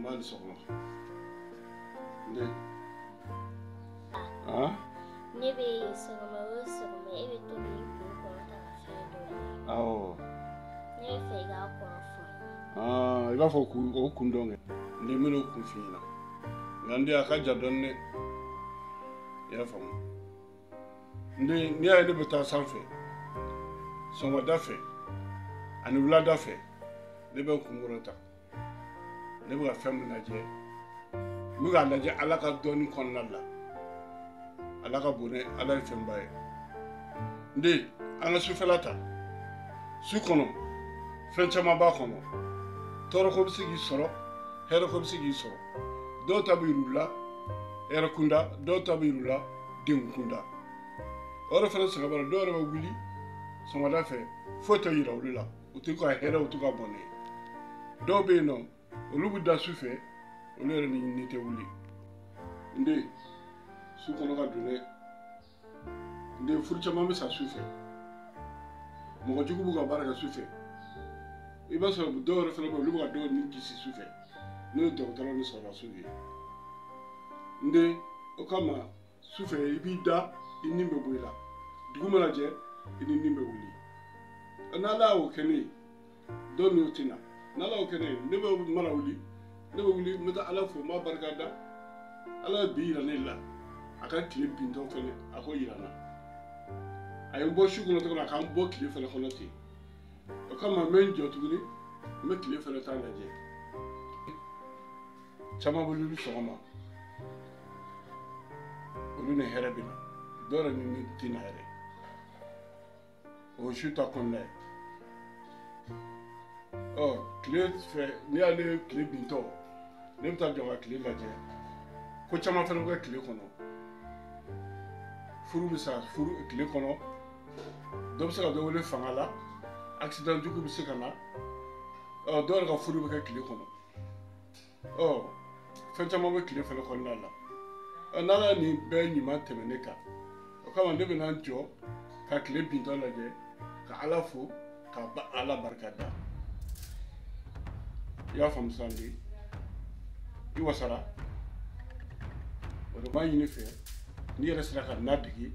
N b'a ni sɔgɔma. N den. Ah? Ne bɛ sɔgɔma o sɔgɔma e bɛ to k'i kun kɔrɔta ka fɛn dɔ ye. Awɔ. Ne bɛ fɛ i k'a kɔrɔ fɔ n ye. Ah, i b'a fɔ o kun dɔn kɛ. N den, n bɛn'o kun f'i ɲɛna. Nka n den, a ka jan dɔɔni dɛ. I y'a faamu. N den, n'i y'a ye ne bɛ taa sanfɛ, sɔgɔmada fɛ ani wulada fɛ, ne bɛ n kun kɔrɔta. Ne bɛ ka fɛn min lajɛ, n bɛ k'a lajɛ Ala ka dɔnni kɔnɔna la. Ala ka bon dɛ, Ala ye fɛnba ye. N den, an ka sufɛla ta. Su kɔnɔ, fɛn caman b'a kɔnɔ. Tɔɔrɔko bɛ se k'i sɔrɔ, hɛrɛko bɛ se k'i sɔrɔ. Dɔw ta bɛ yir'u la hɛrɛ kunda, dɔw ta bɛ yir'u la denw kunda. O yɛrɛ fana sɛgɛn b'a la, dɔw yɛrɛ bɛ wuli sɔgɔmada fɛ, foyi tɛ yira olu la. U t'u ka hɛrɛ, u t'u ka bɔnɛ ye. Dɔw bɛ yen nɔ, olu bɛ da su fɛ, olu yɛrɛ ni tɛ wuli. N den, su kɔnɔ ka don dɛ. N den, furu caman bɛ sa su fɛ. Mɔgɔ jugu b'u ka baara kɛ su fɛ. I b'a sɔrɔ dɔw yɛrɛ fana bɛ yen, olu bɛ ka dɔw ni kisi su fɛ, n'o ye dɔgɔtɔrɔ ni sɔrɔdasiw ye. N den, o kama su fɛ i b'i da, i ni bɛ bɔ i la. Dugu mana jɛ, i ni ni bɛ wuli. N'Ala y'o kɛ ne ye, dɔw n'o tɛ na. N'Ala y'o kɛ ne ye, ne bɛ mana wuli, ne bɛ wuli, n bɛ taa Ala fo, n b'a barika da. Ala ye bi yira ne la, a ka tile bintɔ fɛnɛ, a k'o yira n na. A ye n bɔ su kɔnɔ cogo min na, a k'an bɔ tile fɛnɛ kɔnɔ ten. O kama n bɛ n jɔ tuguni, n bɛ tile fɛnɛ ta lajɛ. Caman bɛ wuli sɔgɔma, olu ni hɛrɛ bɛ na, dɔw yɛrɛ ni tɛ na yɛrɛ. O ye su ta kɔnɔna ye. Ɔ, tile fɛ, n'i y'ale tile bintɔ, ne bɛ taa jɔ ka tile lajɛ. Ko caman fɛnɛ bɛ kɛ tile kɔnɔ. Furu bɛ sa furu tile kɔnɔ, dɔ bɛ se ka dɔ wele fanga la, accident jugu bɛ se ka na. Ɔ, dɔw yɛrɛ ka furu bɛ kɛ tile kɔnɔ. Ɔ, fɛn caman bɛ tile fɛnɛ kɔnɔna la. Ɔ, n'Ala ye nin bɛɛ ɲuman tɛmɛ ne kan, o kama ne bɛ na n jɔ ka tile bintɔ lajɛ, ka Ala fo, ka Ala barika da. I y'a faamu sisan de? I wasara. O de b'a ɲini fɛ, n'i yɛrɛ sera ka na dege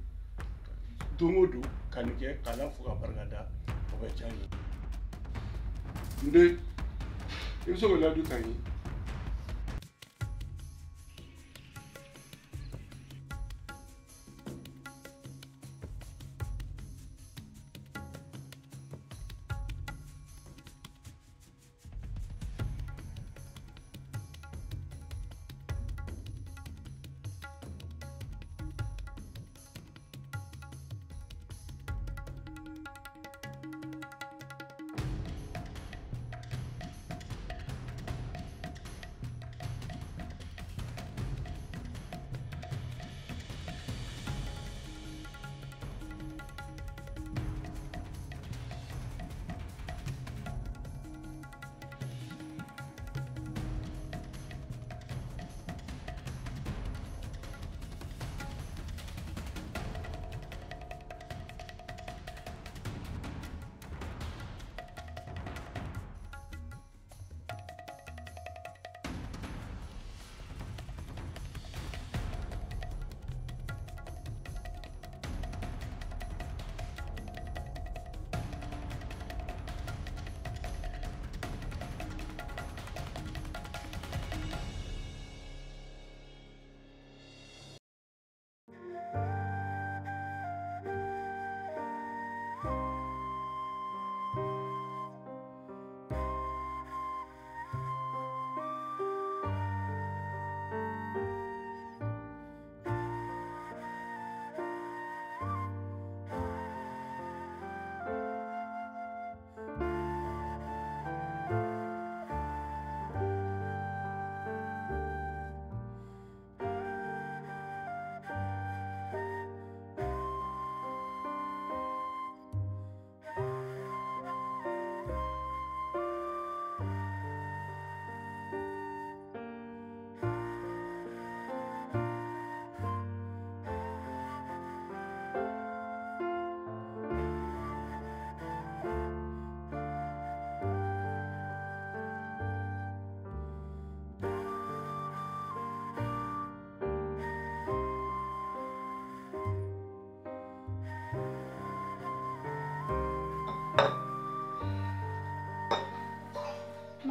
don o don ka nin kɛ, k'Ala fo ka barika da, o bɛ diya n ye. N den, i bɛ se k'o layidu ta n ye?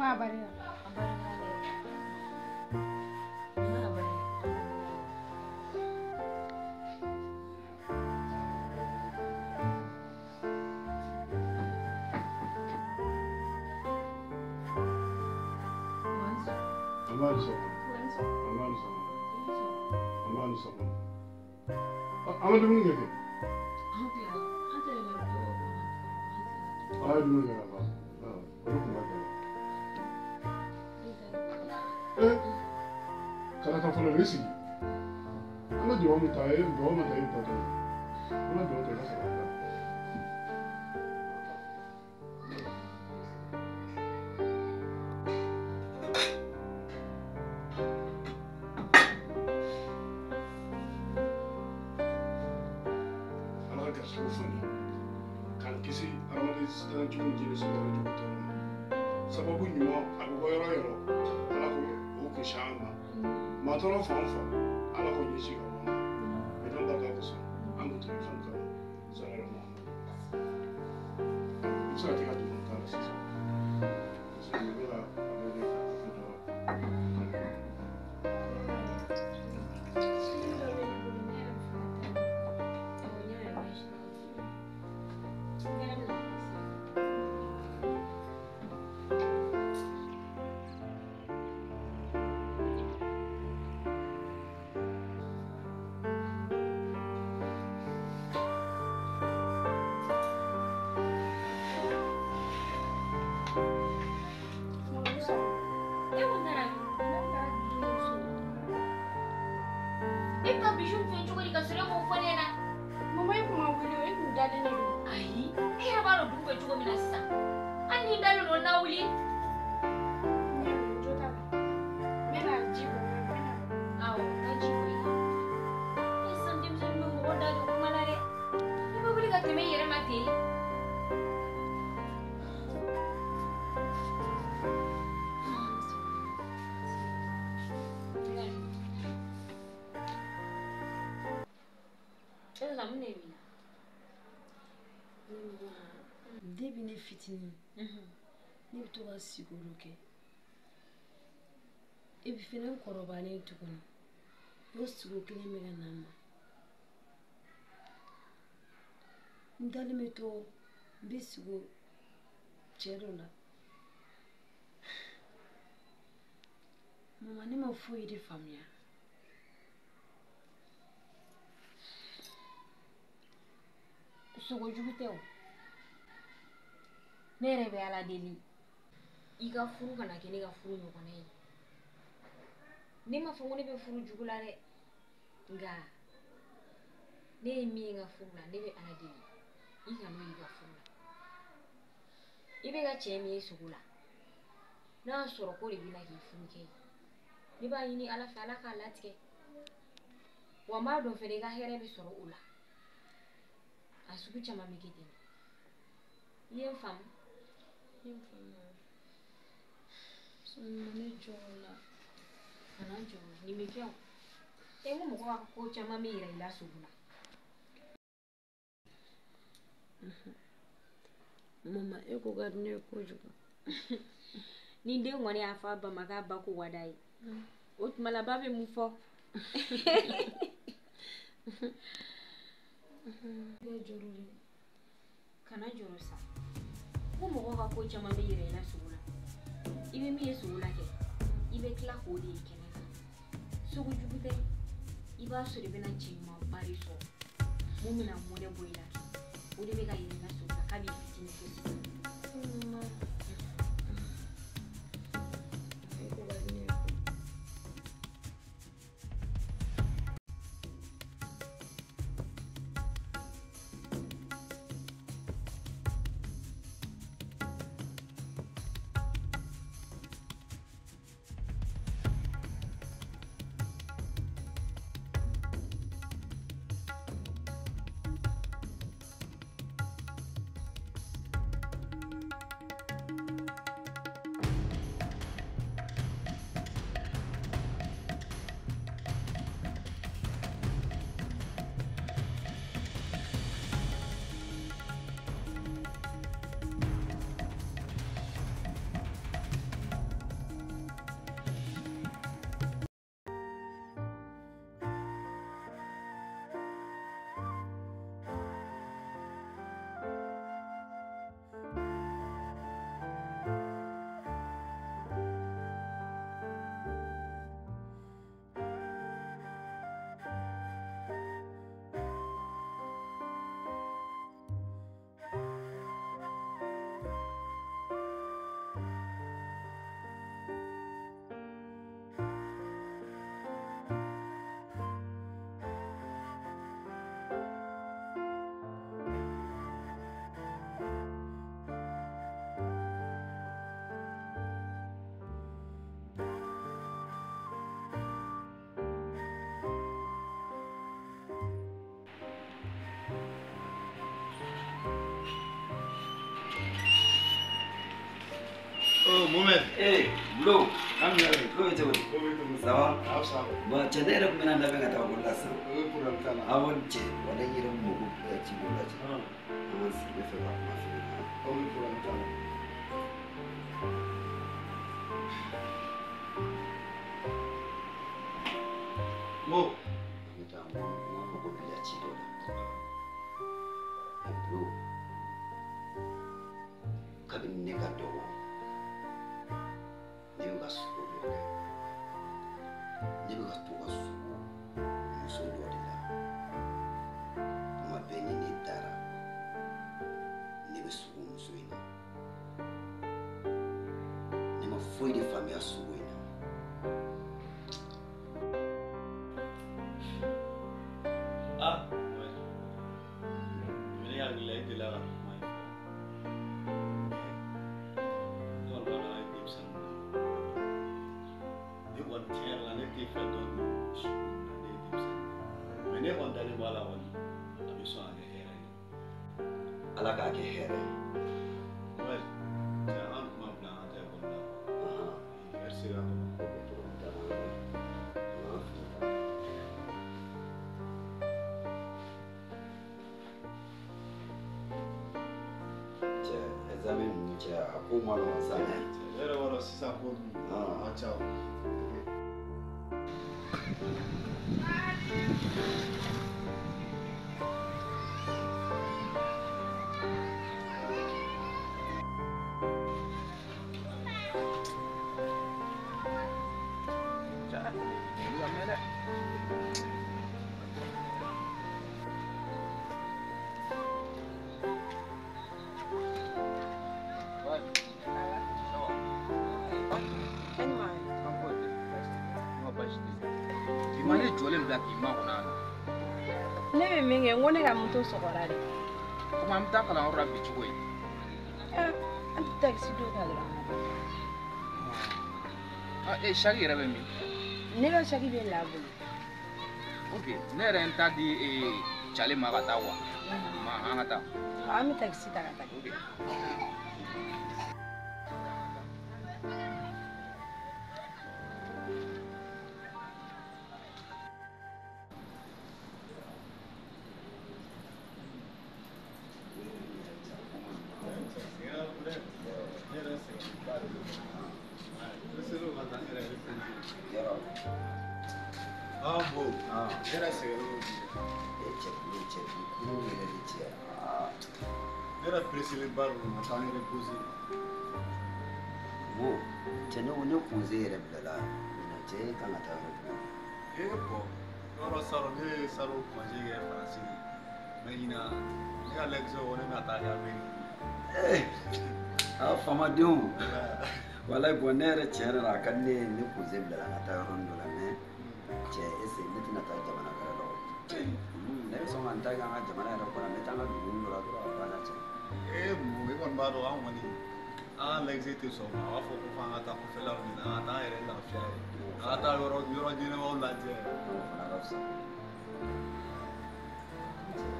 Ma barika. A barika dɛ. Ma barika. Aman sɔgɔma. Aman sɔgɔma. Aman sɔgɔma. An ma dumuni kɛ kɛ? An ye dumuni kɛ ka ban. O de kun ka gɛlɛn. Kana taa fɔlɔ, i sigi. An ka duwawu min ta, e duwawu ma ta, e bɛ taa tuguni. An ka duwawu ta, i ka sɔrɔ ka taa. Ala ka garisigɛw foni k'an kisi hadamaden sitan jugu ni jinɛ sɔrɔ jugu tɔɔrɔ ma. Sababu ɲuman a bɛ bɔ yɔrɔ o yɔrɔ, Ala k'o kisi an ma. Maa tɔɔrɔ fan o fan, Ala k'o ɲɛsin ka bɔ an ma. Bi n'an barika kosɔn, an kun tun bɛ fɛn kama. Sallallahu Muhammad. I bɛ se ka t'i ka dumuni k'a la sisan. Parce que ne bɛ ka a bɛ ne ka fɛn dɔ. E ka bijou fɛn cogo di ka sɔrɔ e m'o fɔ ne ɲɛna? Mama, e kun ma wuli o, e kun dalen de don. Ayi, e yɛrɛ b'a dɔn dugu bɛ cogo min na sisan. Hali n'i dalen don, na wuli. N y'a mɛn, jo t'a la. N bɛna ji bɔ, n bɛna. Awɔ, taa ji bɔ i kan. E sisan denmisɛnnin bɛ mɔgɔ da don kuma la dɛ. I bɛ wuli ka tɛmɛ i yɛrɛ ma ten. Sisan mun de b'i la? Depuis ne fitinin, ne bɛ to ka siko dɔ kɛ. Et puis fɛnɛ n kɔrɔbalen tuguni, o siko kelen bɛ ka na n ma. N dalen bɛ to, n bɛ siko cɛ dɔ la. Mama, ne ma foyi de faamuya. Sogo jugu tɛ o. Ne yɛrɛ bɛ Ala deli i ka furu kana kɛ ne ka furu ɲɔgɔnna ye. Ne ma fɔ ko ne bɛ furu jugu la dɛ, nka ne ye min ye n ka furu la, ne bɛ Ala deli i kan'o y'i ka furu la. I bɛ ka cɛ min ye sogo la, n'a y'a sɔrɔ k'o de bɛna k'i furu kɛ ye, ne b'a ɲini Ala fɛ Ala k'a latigɛ. Wa n b'a dɔn fɛnɛ i ka hɛrɛ bɛ sɔrɔ o la. A sugu caman bɛ kɛ ten. I ye n faamu? N ye n faamuya. Ne jɔrɔ la. Kana jɔrɔ, nin bɛ kɛ o. E ko mɔgɔ ka ko caman bɛ yira i la sogo la. Mama, e ko ka di ne ye kojugu. Ni den kɔni y'a fɔ a ba ma k'a ba ko ka d'a ye, o tuma la ba bɛ mun fɔ? Ne jɔrɔ de. Kana jɔrɔ sa. Ko mɔgɔw ka ko caman bɛ yira i la sogo la. I bɛ min ye sogo la kɛ, i bɛ tila k'o de ye kɛnɛ kan. Sogo jugu tɛ, i b'a sɔrɔ i bɛna cɛ ɲumanba de sɔrɔ mun bɛna mɔnɛ bɔ i la. O de bɛ ka yira i la sogo la k'a b'i fitinin fo sisan. Mama, e ko ka di ne ye. Mohamed. Eh, Bulo. An bɛ yɛrɛ. Ko bɛ cogo di? Ko bɛ cogo di? Ça va? Aw sa. Bon, cɛ ne yɛrɛ tun bɛna labɛn ka taa ekɔli la sisan. O ye problème t'a la. Awɔ cɛ, walayi n yɛrɛ mago bɛ ci dɔ la cɛ. An ka sigi ne fɛ ka kuma f'i ɲɛna. O ye problème t'a la. Mo. An bɛ taa n mago b'i la ci dɔ la. Bulo. Kabini ne ka dɔgɔ, ne bɛ ka sogo dɔ kɛ. Ne bɛ ka to ka sogo muso dɔ de la. Tuma bɛɛ ni ne taara, ne bɛ sogo muso in na. Ne ma foyi de faamuya sogo in na. Ah, ouais. Mais ne hakili la e delila ka nin kuma in fɔ. Ne kɔni b'a dɔn an ye denmisɛnninw de ye. Ne kɔni tiɲɛ yɛrɛ la ne tɛ fɛn dɔn nin sugu in na, ne ye denmisɛnnin de ye. Mais ne kɔni dalen b'a la kɔni, a bɛ sɔn ka kɛ hɛrɛ ye. Ala k'a kɛ hɛrɛ ye. Mohamed, tiɲɛ an tun b'a bila an ka taa ekɔli la. Ɛri sera ka ban. Cɛ, examen ninnu cɛ, a ko ma nɔgɔn sa dɛ. E yɛrɛ b'a dɔn sisan ko ninnu a ka ca o. Ne bɛ min kɛ n ko ne ka moto sɔgɔra de. Komi an bɛ taa kalanyɔrɔ la bi cogo ye. An tɛ takisi dɔ ta dɔrɔn. Ah, saki yɛrɛ bɛ min? Ne ka saki bɛ la bolo. Ok, ne yɛrɛ ye n ta di Cale ma ka taa wa? Ma an ka taa. An bɛ takisi ta ka taa. Ok. Ah bon, ne yɛrɛ sɛgɛnnen don bi. Cɛ, Bulo, cɛ, bi kurun yɛrɛ de cɛ. Ne yɛrɛ pereselenba don ka taa n yɛrɛ poser. Bon, cɛ ne ko ne congé yɛrɛ bilala ɲinan cɛ e kan ka taa yɔrɔ jumɛn? Eh bon, yɔrɔ saro ne ye saro congé kɛ Faransi de. Mais ɲinan ne ka lecture ko ne bɛna taa kɛ Amérique. Eh, ah faamadenw. Walayi bon ne yɛrɛ tiɲɛ yɛrɛ la a ka di ne ye ne congé bilala ka taa yɔrɔnin dɔ la mais cɛ est-ce que ne tɛna taa jamana wɛrɛ la o? Ne bɛ sɔn ka n ta kɛ an ka jamana yɛrɛ kɔnɔ n bɛ taa an ka dugu dɔ la dɔrɔn a banna cɛ. Eh mun e kɔni b'a dɔn an kɔni an ka lecture tɛ sɔn o ma, a b'a fɔ ko f'an ka taa kɔfɛlaw de la, an ka taa an yɛrɛ lafiya ye, an ka taa yɔrɔ yɔrɔ ɲɛnamaw lajɛ. O fana ka fisa.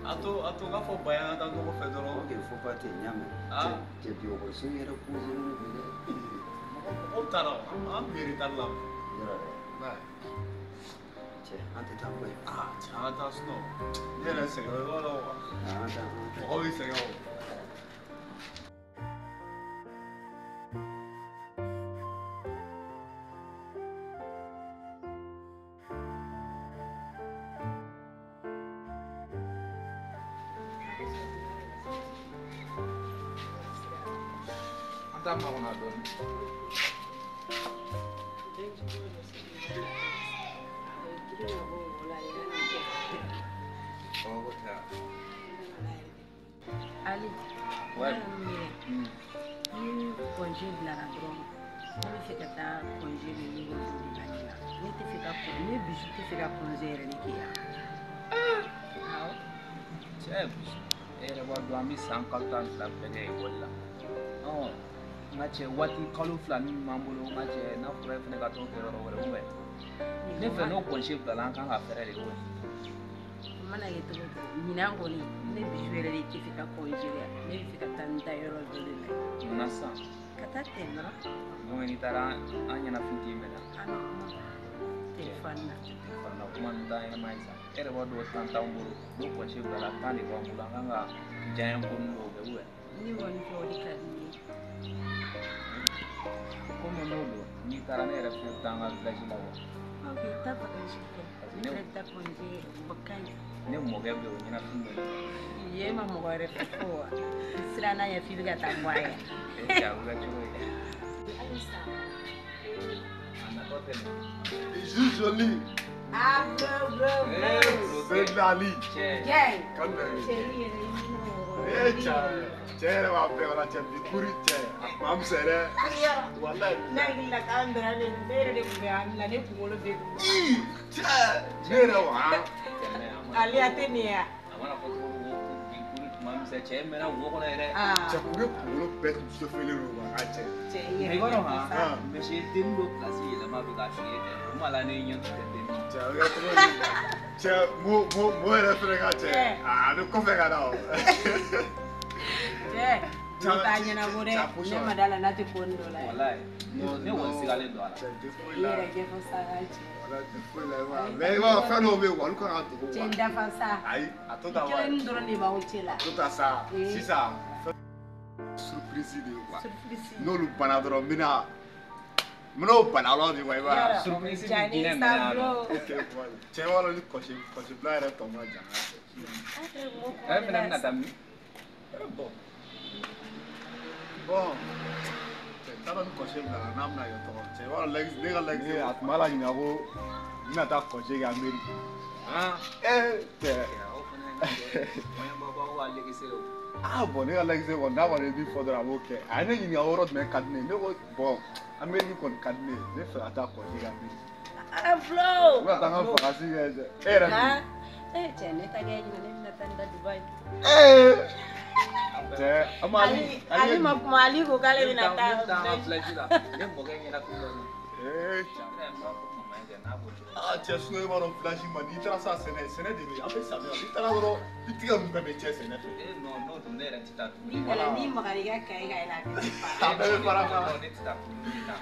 A to n k'a fɔ ba ye an ka taa ɲɔgɔn fɛ dɔrɔn. Ok, fo ba tɛ yen, n y'a mɛn. Cɛ bi ekɔliso yɛrɛ posé don bi dɛ. Mɔgɔw taara an tun bɛ retard la. Yɔrɔ dɛ. Cɛ an tɛ taa koyi. Ah cɛ an ka taa sinon ne yɛrɛ sɛgɛn i b'a dɔn An taa. mɔgɔ b'i sɛgɛn o. An t'a makɔnɔ a dɔɔnin. Ali, Ouais. ni congé bilara dɔrɔn ne bɛ fɛ ka taa congé de yɔrɔ dɔ de la ɲina. Ne tɛ fɛ ka ne Bijou tɛ fɛ ka congé yɛrɛ de kɛ yan. Awɔ. Cɛ e yɛrɛ b'a dɔn an bɛ san kalo 12 bɛɛ kɛ ekɔli la. N ka cɛ waati kalo 2 min b'an bolo n ka cɛ n'a fɔra e fana ka t'o kɛ yɔrɔ wɛrɛ ou ne fɛ n'o congé bilala an kan ka fɛɛrɛ de kɛ. O mana kɛ cogo o cogo ɲinan kɔni ne Bijou yɛrɛ de tɛ fɛ ka congé la, ne bɛ fɛ ka taa n da yɔrɔ dɔ de la. Munna sisan? Ka taa ten dɔrɔn. Donc n'i taara an ɲɛnafin t'i minɛ. An bɛ kuma telefɔni na. Telefɔni na kuma ninnu t'an ɲɛnama ye sa. E yɛrɛ b'a dɔn temps t'anw bolo. N'o congé bilala temps de b'an bolo an kan ka diya ko ninnu dɔw kɛ ou bien. Ne kɔni fɛ o de ka di ne ye. Komi n'o don n'i taara ne yɛrɛ fɛnɛ bɛ taa an ka village la wa. Ok, taa vacances kɛ. Ne yɛrɛ bɛ taa congé o ka ɲi. Ne mɔkɛ bɛ yen o ɲɛnafin bɛ ne. Yen ma mɔgɔ wɛrɛ fɛ fo wa. I siranna ɲɛ f'i bɛ ka taa bɔ a ye. E cɛ a bɛ kɛ cogo di? Halisa. A natɔ tɛ nin. Bijou joli. Ah, bro, bro, bro. C'est Ali. Cɛ. Gang. Kan bɛ. Cɛ i yɛrɛ i ɲinɛ mɔgɔ. Eh cɛ. Cɛ yɛrɛ b'a bɛɛ kɔnɔ cɛ bi kuri cɛ. A kun ma misɛn dɛ. Walayi. Ne hakili la k'an dɔrɔn ne yɛrɛ de kun bɛ hami la ne kunkolo bɛ dun. Ii cɛ. Ne yɛrɛ wa. Ale a tɛ nin ye wa? A mana fɔ cogo o cogo bi kuri tun ma misɛn cɛ mɛnna wo kɔnɔ yɛrɛ. Cɛ kun kunkolo bɛɛ tun sofelen don wa ka cɛ. Cɛ i yɛrɛ. I b'a dɔn han. Monsieur denni dɔ place yɛlɛma bɛ k'a sigi e o ma la ne ɲɛ tun tɛ denni. Cɛ a bɛ kɛ cogo di? Cɛ mo yɛrɛ fɛnɛ ka cɛ. A bɛ kɔfɛ ka na o. Cɛ ne t'a ɲɛnabɔ dɛ ne ma da la n'a tɛ ko nin dɔ la. Walayi ne kɔni sigalen don a la. Cɛ tɛ foyi I la. yɛrɛ ɲɛfɔ sa ka cɛ. Walayi tɛ foyi la i b'a ye. Mais i b'a dɔn fɛn dɔw bɛ yen olu kan ka dogo Cɛ n dafa sa. Ayi a to tan wa. Kelen dɔrɔn de b'aw cɛ la. A to tan sa sisan fɛn surprise de ye quoi. Surprise. N'olu banna dɔrɔn n bɛna n bɛn'o bana la de wa i b'a ye. Surprise bɛ jinɛ minɛ a la. Ok cɛ b'a dɔn ni kɔsi bila yɛrɛ tɔ ma jan. E fɛnɛ bɛna taa min? Bon. Bon. Cɛ t'a dɔn ni kɔsi bilala n'a bɛna kɛ tɔgɔ cɛ b'a dɔn ne ka lɛgisi a tun b'a la ɲininka ko n bɛna taa kɔsi kɛ Amérique. Ee cɛ. O fana ye mɔɲɛba b'aw ka lɛgisi o. Ah bon ne ka lɛgisi kɔni n'a kɔni ye min fɔ dɔrɔn a b'o kɛ a ye ne ɲininka o yɔrɔ jumɛn ka di ne ye ne ko bon Amérique kɔni ka di ne ye ne fɛ ka taa kɔsi kɛ Amérique. Ah Flo. N bɛna taa n ka vacances kɛ cɛ e yɛrɛ dun. Eh cɛ ne ta kɛ ɲinɛ ne bɛna taa n da Dubayi. Ee. Cɛ an b'a Ali ma kuma Ali ko k'ale bɛna taa. Ne bɛ taa an ka village la ne mɔkɛ ɲɛna fɛn dɔ ye. Ee cɛ. Ne yɛrɛ b'a fɔ mama ye dɛ n'a b'o cogo. Ah cɛ sinɔn i b'a dɔn village man di n'i taara sa sɛnɛ sɛnɛ de bɛ yen an bɛ samiya n'i taara dɔrɔn i tigɛ ninnu bɛɛ bɛ cɛ sɛnɛ fɛ. Ee non n'o don ne yɛrɛ tɛ taa tuguni. N'i nana n'i magar'i ka kaye kan yɛrɛ a bɛɛ bɛ fara. A bɛɛ bɛ fara fara. Ne tɛ taa tuguni ne tɛ taa.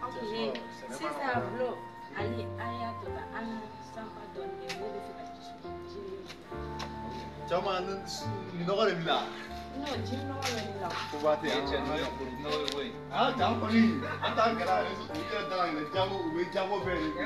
Ok, sisan Flo, Ali an y'a to tan an sanfa dɔɔni kɛ ne bɛ fɛ ka ji min. Caman nɔgɔ de b'i la. Non ji nɔgɔ bɛ ne la. Ko ba tɛ yan. Cɛ n'o ye kuru n'o ye koyi. Ah cɛ an kɔni an t'an gɛrɛ a yɛrɛ u yɛrɛ da la yɛrɛ jago u bɛ jago bɛɛ de kɛ.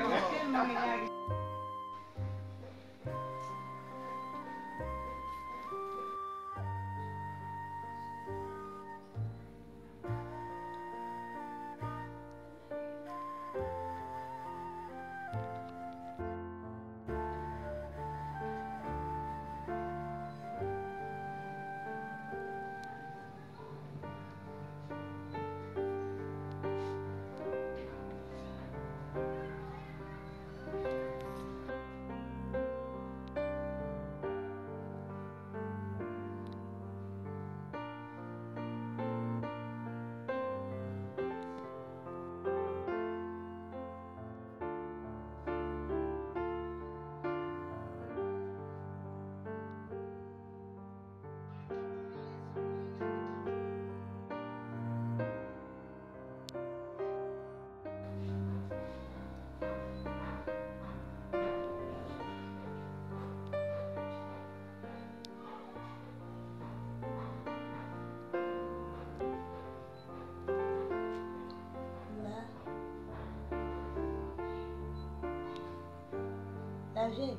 La vieille.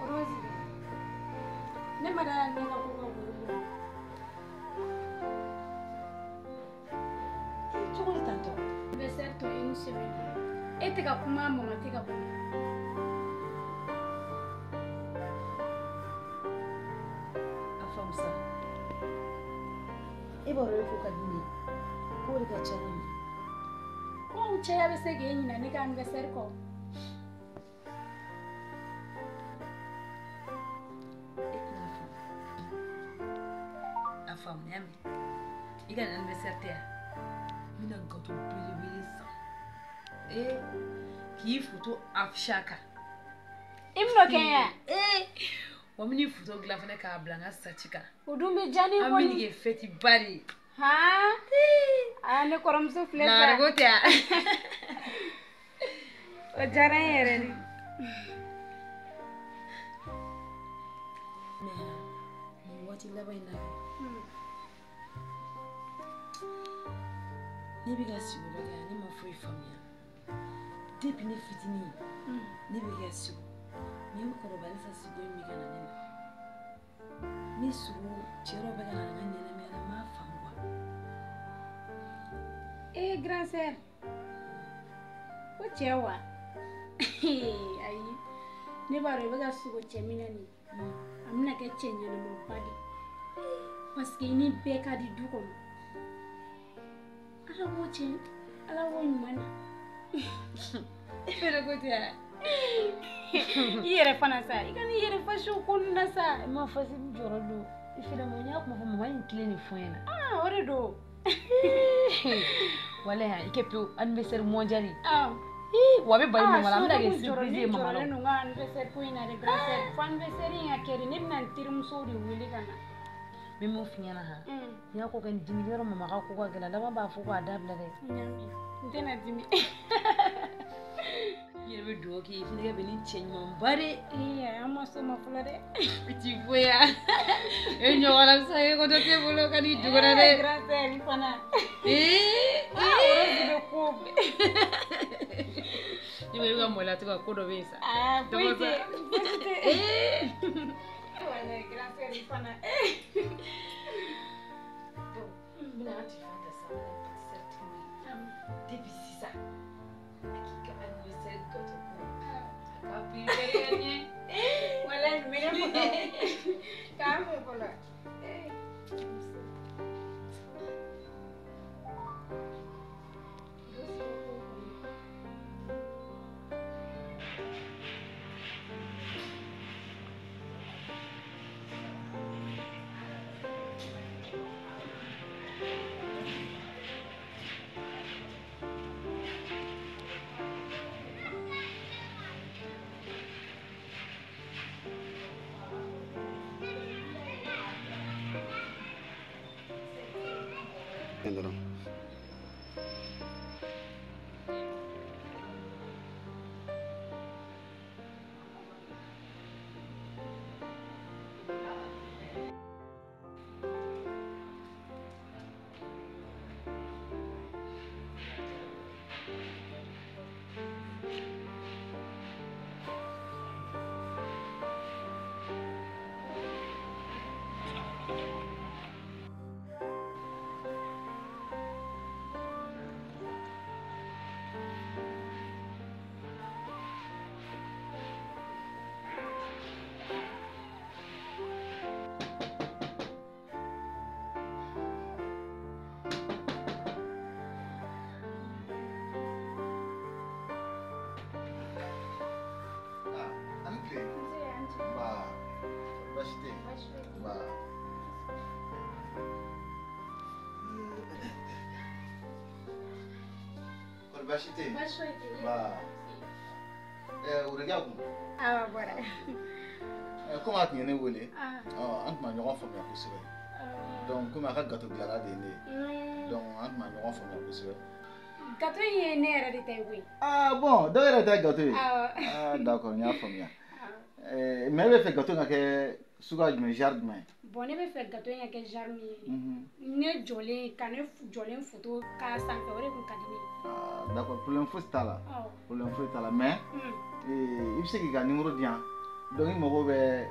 Rose, ne ma da la ne ka ko ka bon. Cogo di tantɔ? Anniversaire tɔ une semaine. E tɛ ka kuma mama tɛ ka kuma. ka di ne ye, k'o de ka ca ne ma. Ko cɛya bɛ se k'e ɲinɛ ne ka anniversaire kɔ? E tɛna faamu. A faamuya mɛn. I ka anniversaire tɛ yan? N bɛna gâteau belebele san. Ee, k'i photo afficher a kan. I bɛn'o kɛ n ye wa? Ee, wa n bɛn'i photo dilan fana k'a bila n ka statut kan. O dun bɛ diya ne An bɛ nin kɛ fête ba de ye. Han? Aa, ne kɔrɔmuso filɛ sa. Nagarako tɛ wa? O diyara n ye yɛrɛ de. Mais nin waati laban in na, ne bɛ ka sigi dɔ kɛ, ne ma foyi faamuya. Depuis ne fitinin, ne bɛ ka sigi. Mais n kɔrɔbalen sa, sigo in bɛ ka na ne la. Ne sigo cɛ dɔ bɛ ka na n ka ɲɛnamaya la, n m'a faamu quoi. Ee, grand sœur, ko cɛ wa? Ayi, ne b'a dɔn i bɛ ka sogo cɛ min na nin, a bɛna kɛ cɛ ɲɛnamaba de ye. Parce que i ni bɛɛ ka di du kɔnɔ. Ala b'o cɛ, Ala b'o ɲuman na. E fɛnɛ ko ten wa? I yɛrɛ fana sa, i ka n'i yɛrɛ fasi o ko ninnu na sa. I ma fasi, n jɔrɔ don. I fɛnɛ ma, n y'a kuma fɔ mama ye nin tilen de fɔ n ɲɛna. Ah, o de don. Walahi, i kɛ pewu anniversaire mondial. Ah. Ii, wa a bɛ bali mama la, an bɛna kɛ surprise ye mama la. Ne jɔrɔlen don n ka anniversaire ko in na dɛ, grand sœur. Fo anniversaire in ka kɛ de, ne bɛna n terimusow de wele ka na. N bɛ mun f'i ɲɛna han? N'i y'a ko kɛ n dimi yɔrɔ, mama ka ko ka gɛlɛn, laban b'a fɔ k'a dabila dɛ. N y'a mɛn, n tɛna dimi. I yɛrɛ bɛ dugawu k'i ye, i fana ka bɛn ni cɛ ɲumanba de ye. Ee, an ma s'o ma fɔlɔ dɛ. I t'i foyi e ɲɔgɔnna sa, e ko dɔ t'e bolo ka n'i dogo la dɛ. Grand sœur, i fana. Ee, ah, o de bɛ ko. Ne ko i bɛ ka maloya to ka ko dɔ bɛ yen sa. Aa, foyi tɛ, foyi tɛ. Ee. Walayi, grand sœur, i fana. Bon, n bɛna an telefɔni ta sisan, n bɛna pâtisserie tigi wele. Depuis sisan, a k'i ka anniversaire gâteau ko, a k'a préparé ka ɲɛ. Walayi, nin bɛ ne faga. K'an fɛ fɔlɔ. Dɔrɔn. Baasi tɛ yen. Nba. Kɔri baasi tɛ yen? Baasi foyi tɛ yen. Nba. Worokiya kun? Awɔ, a bɔra. Komi a tun ye ne wele, an tun ma ɲɔgɔn faamuya kosɛbɛ. Donc komi a ka gâteau dilanna de ye ne ye. Donc an tun ma ɲɔgɔn faamuya kosɛbɛ. Gâteau in ye ne yɛrɛ de ta ye koyi. Ah bon, dɔw yɛrɛ ta ye gâteau ye? Awɔ. Ah d'accord, n y'a faamuya. Mais e bɛ fɛ gâteau ka kɛ suguya jumɛn, genre jumɛn? Bon, ne bɛ fɛ gâteau in ka kɛ genre min ye. Ne jɔlen, ka ne jɔlen photo k'a sanfɛ, o de kun ka di ne ye. Ah d'accord, problème fosi t'a la. Problème foyi t'a la, mais i bɛ se k'i ka numéro di yan. Donc i mago bɛ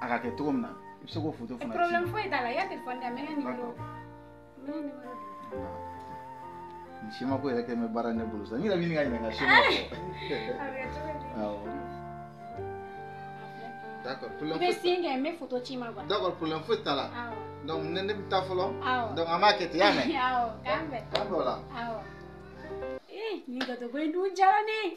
a ka kɛ cogo min na, i bɛ se k'o photo fana ci. Problème foyi t'a la, i ka téléphone di yan, n bɛ n ka numéro di. Nin schéma ko yɛrɛ kɛ bɛ baara ne bolo sisan, n yɛrɛ bɛ ɲini ka ɲininka schéma kɔ. A bɛ kɛ cogo di? Awɔ. A filɛ. D'accord, problème I bɛ foyi t'a signe kɛ, n bɛ photo ci i ma quoi. D'accord, problème foyi t'a la. Awɔ. Donc ne bɛ taa fɔlɔ. Awɔ. Donc an b'a kɛ ten, i y'a mɛn? Awɔ, k'an bɛn. K'an bɛn o la. Awɔ. Ee, nin gato ko in dun diyara ne ye.